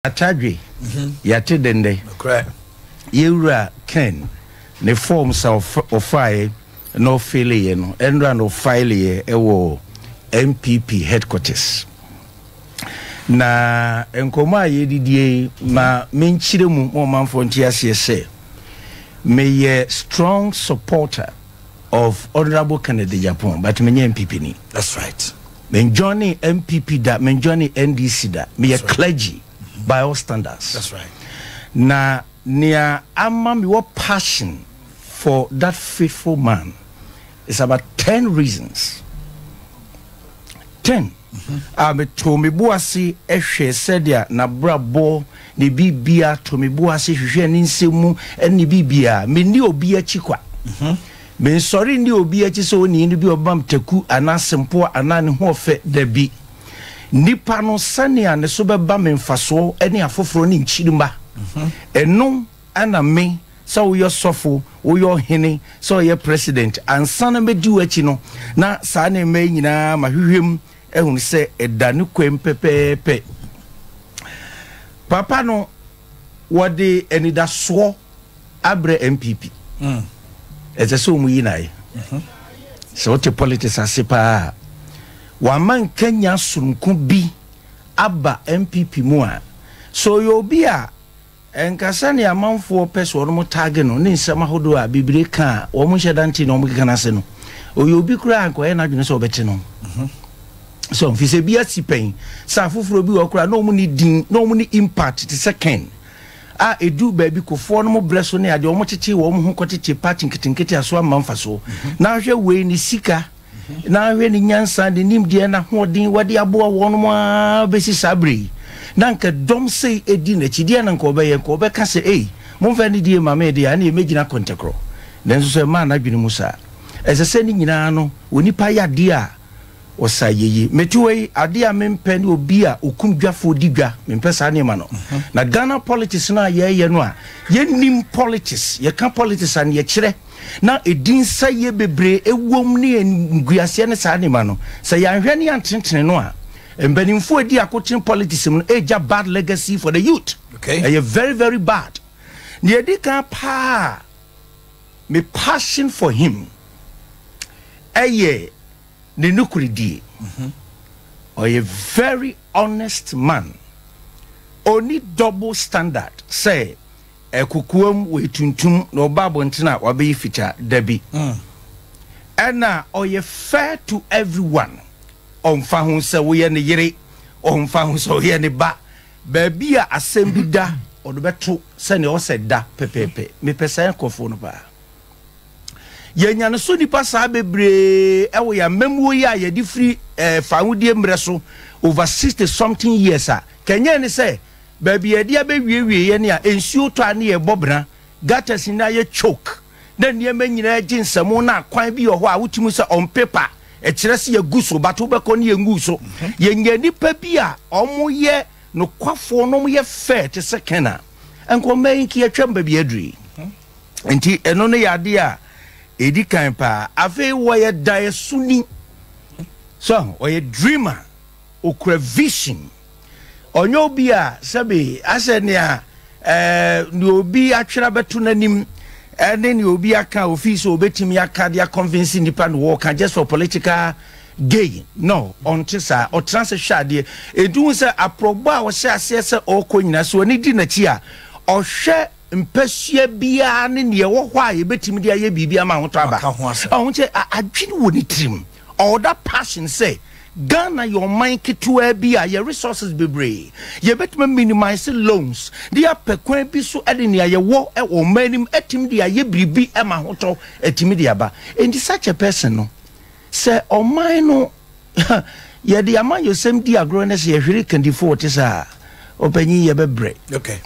Atadwe, yɛate dɛndɛ. Yɛwura Ken ne forms a ɔfaeɛ na ɔfeleeɛ no, ɛnora na ɔfileeɛ wɔ NPP headquarters. Na nkɔmmɔ a yɛdidie yi, ma menkyerɛ mu ma ɔmanfoɔ nte aseɛ sɛ meyɛ strong supporter of Honourable Kennedy Agyapong, but menyɛ NPP ni. That's right. Menjoine NPP da, menjoine NDC da. Meyɛ clergy by all standards. That's right. Na nea ama mewɔ passion for that faithful man is about 10 reasons. 10. A metoo me bo ase hwɛɛ sɛdeɛ n'abrabɔ, ne biribiara, too me bo ase hwehwɛɛ ne nsɛm mu ne ne biribiara. Menni obi akyi kwa. Mensɔre nni obi akyi sɛ onii no bi a ɔbɛma me taku anaa sempoa anaa ne ho ɔfɛ, dabi. Nipa no, sɛnea ne so bɛba me mfasoɔ ne afoforɔ ne nkyirimma, ɛno na me, sɛ woyɛ sɔfo, woyɛ ɔhene, sɛ ɔyɛ president, ansa na mɛdi w'akyi no, na saa nneɛma yi nyinaa mahwehwɛ mu ahunu sɛ ɛda ne kwan pɛpɛɛpɛ. Papa no, wɔde anidasoɔ abrɛ NPP. Ɛsɛ sɛ wɔn yi n'ayɛ. Sɛ wote politics ase paa a, wama nkanya soronko bi aba NPP mu a, sɛ ɔyɛ obi a ɛnka sɛnea amanfoɔ pɛ sɛ wɔn tag no ne nsɛm ahodoɔ a bebree ka a wɔn nhyɛ da nte na wɔn keka no ase no, ɔyɛ obi koraa a nka ɔyɛ n'adwene sɛ ɔbɛte no. So mfi sɛ bi asi pɛn sɛ afoforɔ bi wɔ koraa na wɔn ne din na wɔn ne impact te sɛ Ken a ɛduru baabi kofoɔ no mo brɛ so ne adeɛ wɔn kyekye wɔn ho kɔkyekye party nketenkete a so amma mfasoɔ. Na ahwɛ wei ne sika na ahwɛ ne nyansa ne nimdeɛ n'ahoɔden wɔde aboa wɔn mo ara bɛsi saa berɛ yi na nka dɔm sei ɛdi n'akyi deɛ na nka ɔbɛyɛ nka ɔbɛka sɛ ei momfa ne die ma me deɛ ɛne mɛgyina kɔntɛkorɔ nanso sɛ ɛmaa n'adwene mu saa ɛsɛ sɛ ne nyinaa no onipa yɛ adeɛ a Ɔsa yeye. Mete hɔ yi, adeɛ a mempɛ ne obi a ɔkum dwafoɔ di dwa. Mempɛ saa nneɛma no. Na Ghana politics no a yɛreyɛ no a, yɛnnim politics. Yɛka politics a, neɛ ɛkyerɛ na ɛdi nsɛeɛ bebree ɛwom ne nguaseɛ ne saa nneɛma no. Sɛ yɛanhwɛ ne yɛantenetene no a, mpanimfoɔ a ɛdi akotene politics mu no ɛregya bad legacy for the youth. Okay. Ɛyɛ very very bad. Neɛ ɛdi kan paa a, me passion for him ɛyɛ ne nokorɛdie. Ɔyɛ very honest man. Ɔnni double standard sɛ kokoam wɔyɛ tuntum na ɔba abɔnten a wabɛyɛ fitaa. Dabi. Ɛna ɔyɛ fair to everyone. Ɔmfa ho sɛ woyɛ ne yere, ɔmfa ho sɛ woyɛ ne ba. Baabi a asɛm bi da, ɔde bɛto sɛnea ɔsɛ da pɛpɛɛpɛ. Mepɛ saa nkurɔfoɔ no paa. Yɛanya no so nnipa saa bebree wɔ yɛn amammuo yi a yɛde firi eh, fawodeɛ mmerɛ so over 60 something years a kɛnyɛ ne sɛ baabi yɛde abɛwiewie yɛ ne a nsuo tɔ a ne yɛbɔ bena gutters nyinaa yɛ choke na nneɛma nyinaa gye nsɛmo na akwan bi wɔ hɔ a wotumi sɛ on paper ɛkyerɛ sɛ yɛgu so but wobɛkɔ ne yɛngu so. Yɛnya nnipa bi a wɔyɛ nokwafoɔ na wɔyɛ fair te sɛ Ken a nkɔmma yi nka yɛtwam baabi aduru yi. Nti ɛno no yɛ adeɛ a ɛdi kan paa. Afei wɔyɛ daeɛsoni. So ɔyɛ dreamer, ɔkura vision. Ɔnyɛ obi a sɛbe asɛ nea ɛɛ nea obi atwerɛ abɛto n'anim ɛne nea obi aka ofii sɛ obetumi aka de akɔnvinsi nipa na wɔka just for political gain. No, ɔnte saa. Ɔtena ase hwɛ adeɛ. Edu ho sɛ aprɔbɔ a ɔhyɛ aseɛ sɛ ɔrekɔ nyinaa so ɔne di n'akyi a ɔhwɛ mpasua biara ne nea ɛwɔ hɔ a yɛbɛtumi de ayɛ biribi ama ahotɔ aba. Ɔho sɛ adwene wɔ ne tirim. Ɔwɔ that passion sɛ Ghana yɛ ɔman ketewaa bi a yɛ resources bebree. Yɛbɛtumi minimise loans de apɛ kwan bi so de nea yɛwɔ wɔ ɔman no mu atumi de ayɛ biribi ma ahotɔ atumi de aba. Enti such a person no, sɛ ɔman no yɛde amanyɔsɛm di agorɔ na sɛ yɛhwere kandifoɔ te saa a, ɔpanyin yɛbɛbrɛ. Okay.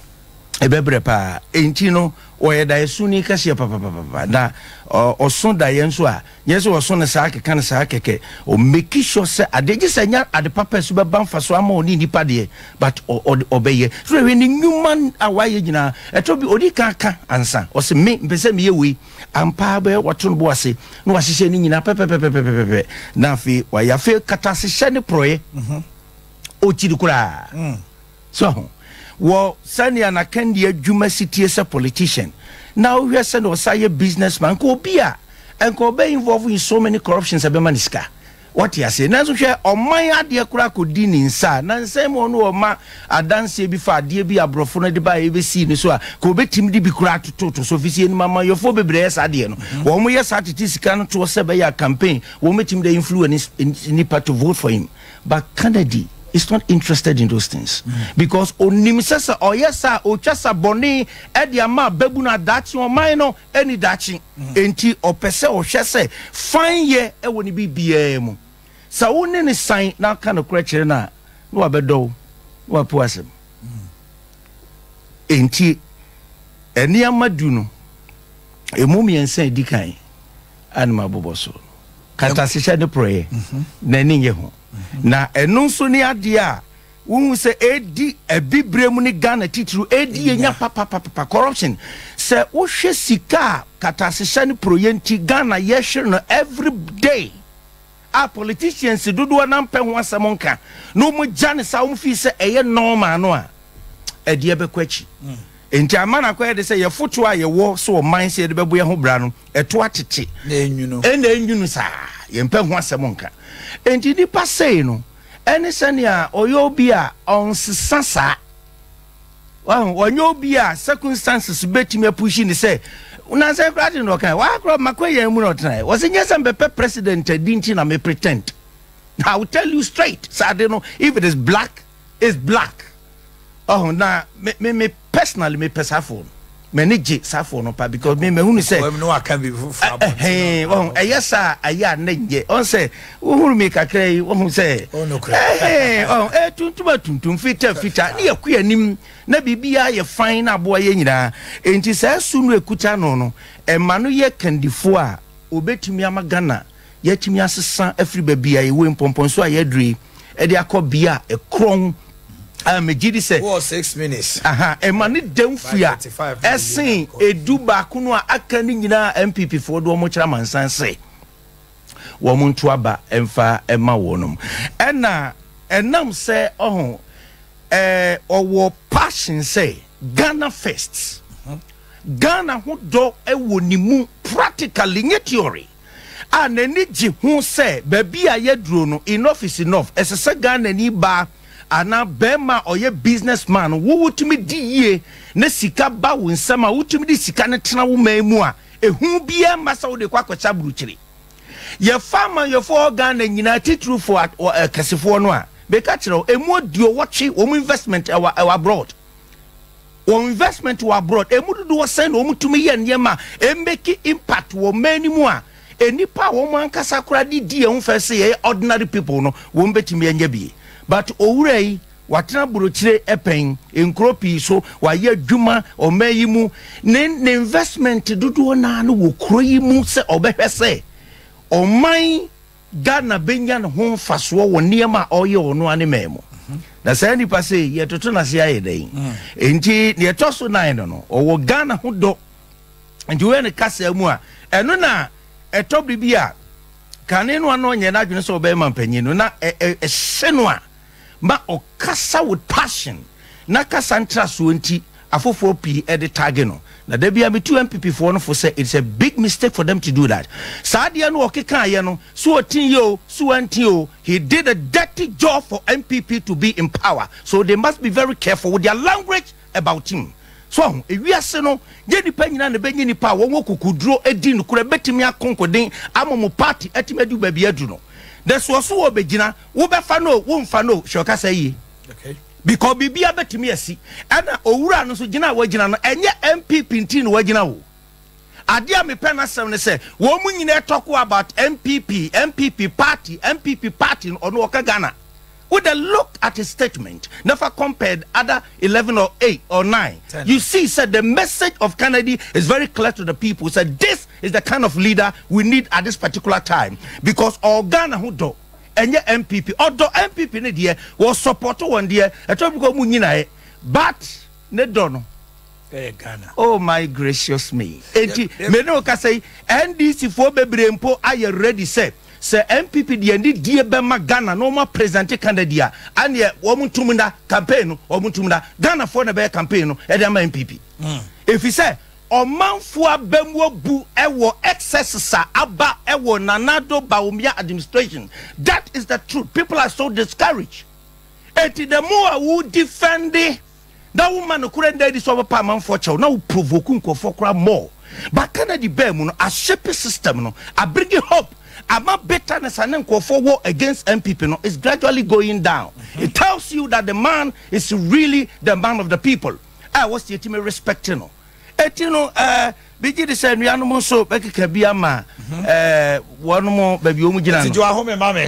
Ɛbɛbrɛ paa. Enti no, ɔyɛ daeɛsoni kɛseɛ papapapapa. Na ɔso daeɛ nso a, nyɛ sɛ ɔso no saa keka no saa kɛkɛ. Ɔ make sure sɛ adeɛ, gye sɛ ɛnyɛ ade papa a ɛso bɛba mfasoɔ ama ɔne nnipa deɛ, but ɔbɛyɛ. So hwɛ ne nnwuma a wayɛ nyinaa, ɛtɔ bi ɔdi kan ka ansa. Ɔse me, mpɛ sɛ meyɛ wei. Ampa ara bɛyɛ wato no bo ase na wahyehyɛ ne nyinaa pɛpɛpɛpɛpɛpɛ. Na afei wayɛ. Afei katasehyɛ ne porɔeɛ, ɔkyiri koraa. So ho? Wɔ sɛnea n'akanni adwuma si tie sɛ politician, na wohwɛ sɛnea ɔsan yɛ business man, nka obi a nka ɔbɛ involve in so many corruptions ɛbɛma no sika. Wote aseɛ? Nanso hwɛ, ɔman adeɛ koraa kɔdi ne nsa a, nansa yi mu ɔno ɔma adanseɛ bi fa adeɛ bi a aborɔfo no de baeɛ bɛsii ne so a, ka ɔbɛtumi de bi koraa atototo so, ɛfiri sɛ yɛnim amanyɔfoɔ bebree yɛ saa adeɛ no. Wɔn yɛ saa tete sika no toɔ sɛ ɛbɛyɛ a campaign, wɔn bɛtumi de influence nnipa to vote for him. But Kennedy is not interested in those things because onim sɛ sɛ ɔyɛ saa a, ɔtwa sa bɔne de ama ababunu a daakye ɔman no ɛni daakye. Enti ɔpɛ sɛ ɔhwɛ sɛ fann yɛ wɔ ne biribiara mu. Sɛ wo ne no san na woka nokorɛ kyerɛ no a, na wabɛdɔ wo, na wapo w'asɛm. Enti nneɛma du no, ɛmu mmiɛnsa a ɛdi kan a na mabobɔ so no, katasehyɛ ne porɔeɛ, n'ani nnye ho. Na ɛno nso ne adeɛ a Wohu sɛ ɛredi abibire mu ne Ghana titiriw ɛredi yɛ nya papapapa corruption. Sɛ wohwɛ sika a katasehyɛ ne proyɛ nti Ghana yɛhwere no every day a politicians dodoɔ no ampɛ ho asɛm nka na wɔn gya ne saa wɔn fii sɛ ɛyɛ normal no a ɛdeɛ bɛkɔ akyi. Nti ama no akɔyɛ de sɛ yɛfoto a yɛwɔ sɛ ɔman sɛ yɛde bɛbɔ yɛn ho bra no ɛto atete ɛna ɛnwunu saa yɛmpɛ ho asɛm nka. Nti nipa sei no ɛne sɛnea ɔyɛ obi a ɔnsesa saa. Wahu, ɔnyɛ obi a circumstances betumi apushi ne sɛ nansa koraa de na ɔka waa koraa makɔ yɛn mu na ɔtenae. Wɔsɛ nyɛ sɛ mbɛpɛ president adi nti na me pretend. I will tell you straight sɛ ade no if it is black, it's black. Ɔho na me me me personally me pɛ saa fo no. M'ani gye saa fo no pa because me mahunu sɛ ɛhɛn ɔho ɛyɛ saa ɛyɛ a ne nyɛ ɔn sɛ wohunu mi kakra yi wohu sɛ ɛhɛn ɔho ɛtuntum atuntum fitaa fitaa ne yɛ kɔ anim na biribiara yɛ fan na aboa yɛ nyinaa enti saa su no ekuta no no ɛma no yɛ kandifoɔ a obetumi ama Ghana yɛatumi asesa afiri baabi a yɛwɔ yi, mpɔmpɔnso a yɛaduru yi, de akɔ bea a ɛkorɔn a megye di sɛ Wowɔ 6 minutes. Aha, ɛma ne dɛm By firi a 35 na yɛwie ɛsen na akɔ. edu baako no a aka no nyinaa a NPP foɔ de wɔn kyerɛ amansan sɛ wɔn nto aba mfa mma wɔnom. Ɛna ɛnam sɛ ɔho ɛɛ ɔwɔ passion sɛ Ghana first, Ghana ho dɔ wɔ ne mu practically nyɛ theory. a n'ani gye ho sɛ baabi a yɛaduro no, enough is enough, ɛsɛ sɛ Ghanani baa anaa barima a ɔyɛ business man no, wo wotumi di yie na sika ba wo nsam a, wotumi de sika no tena wo man mu a, ehu biara mma sɛ wode kɔ akɔhyɛ aburukyire. Yɛfa amanyɔfoɔ wɔ Ghana nyinaa, titirifoɔ akɛsefoɔ no a, meka kyerɛ wo, emu aduowɔtwe wɔn investment ɛwɔ abroad. Wɔn investment wɔ abroad, emu dodoɔ sɛn na wɔn tumi yɛ nneɛma a ɛmeki impact wɔ man no mu a nnipa a wɔn ankasa koraa de di yɛn ho fɛ sɛ yɛyɛ ordinary people no wɔn bɛtumi anya bi. But owura yi watena burokyire pɛn, nkuro pii so, wayɛ adwuma ɔman yi mu, ne ne investment dodoɔ naa no wɔ kuro yi mu sɛ ɔbɛhwɛ sɛ ɔman Ghana bɛnya ne ho mfasoɔ wɔ nneɛma a ɔreyɛ wɔ ɔno ara ne man mu. Na saa nipa sei, yɛtoto n'ase ayɛ dɛn? Enti deɛ ɛtɔ so nan no no, ɔwɔ Ghana ho dɔ. Nti woyɛ ne kasa mu a, ɛno na ɛtɔ bere bi a, kane no a na ɔnyɛ n'adwene sɛ ɔbɛyɛ mampanyin no, na ɛhyɛ no a ma ɔkasa with passion na kasa ntrasoɔ nti afoforɔ pii de tagge no. Na da biara metu NPP foɔ no fo sɛ it's a big mistake for them to do that. Saa adeɛ no ɔkekaeɛ no, so ɔteeɛ o, so wantie o, he did a dirty job for NPP to be in power. So they must be very careful with their language about him. So ahu, ewiase no, nyɛ nnipa nyinaa na ɛbɛnya nnipa a wɔwɔ kukuduro adi nokorɛ bɛtumi ako nkoden ama mo party atumi adu baabi aduru no. Na soɔ so wɔbɛgyina, wobɛfa no o, womfa no o, hwɛ ɔkasa yie. Because biribiara bɛtumi asi. Ɛna owura no nso gyina a wagyina no, ɛnyɛ NPP nti na wagyina o. Adeɛ a mepɛ n'asɛm ne sɛ, wɔn mu nyinaa talk about NPP, NPP party, NPP party no, ɔno ɔka Ghana. Wo de look at his statement na fa compared other 11 or 8 or 9. 10. You see sɛ the message of Kennedy is very clear to the people sɛ this is the kind of leader we need at this particular time because ɔwɔ Ghana ho dɔ ɛnyɛ NPP. Ɔdɔ NPP no deɛ wɔ support wɔn deɛ ɛtɔ bi kɔ ɔmo nyinaɛ but ne dɔ no Ɛyɛ Ghana. Oh my gracious me. Enti me ne wo kasa yi NDC foɔ bebree mpo ayɛ ready sɛ. Sɛ NPP de anidie bɛma Ghana na wɔn apresente candidate a, aneɛ wɔn ntum nna campaign no, wɔn ntum nna. Ghanafoɔ na ɛbɛyɛ campaign no de ama NPP. Ɛfiri sɛ ɔmanfoɔ aba mu abu wɔ excesses a aba wɔ Nana Addo Bawumia administration. That is the truth. People are so discouraged. Enti the more a wo defend na woma nokorɛ nda adi sɛ ɔbɛpa amanfoɔ kyɛw na wo provoke nkurɔfoɔ koraa more. But Kennedy baa mu no, ahyepe system no, abringi hope ama bitterness a ne nkurɔfoɔ wɔ against NPP no is gradually going down. It tells you that the man is really the man of the people a ɛwɔ sɛ yɛtumi respect no. Eti no eh, megye di sɛ anuanom nso bɛkeka bi ama eh, wɔnom baabi wɔn gyina no. Ɛti gye wahome ma me.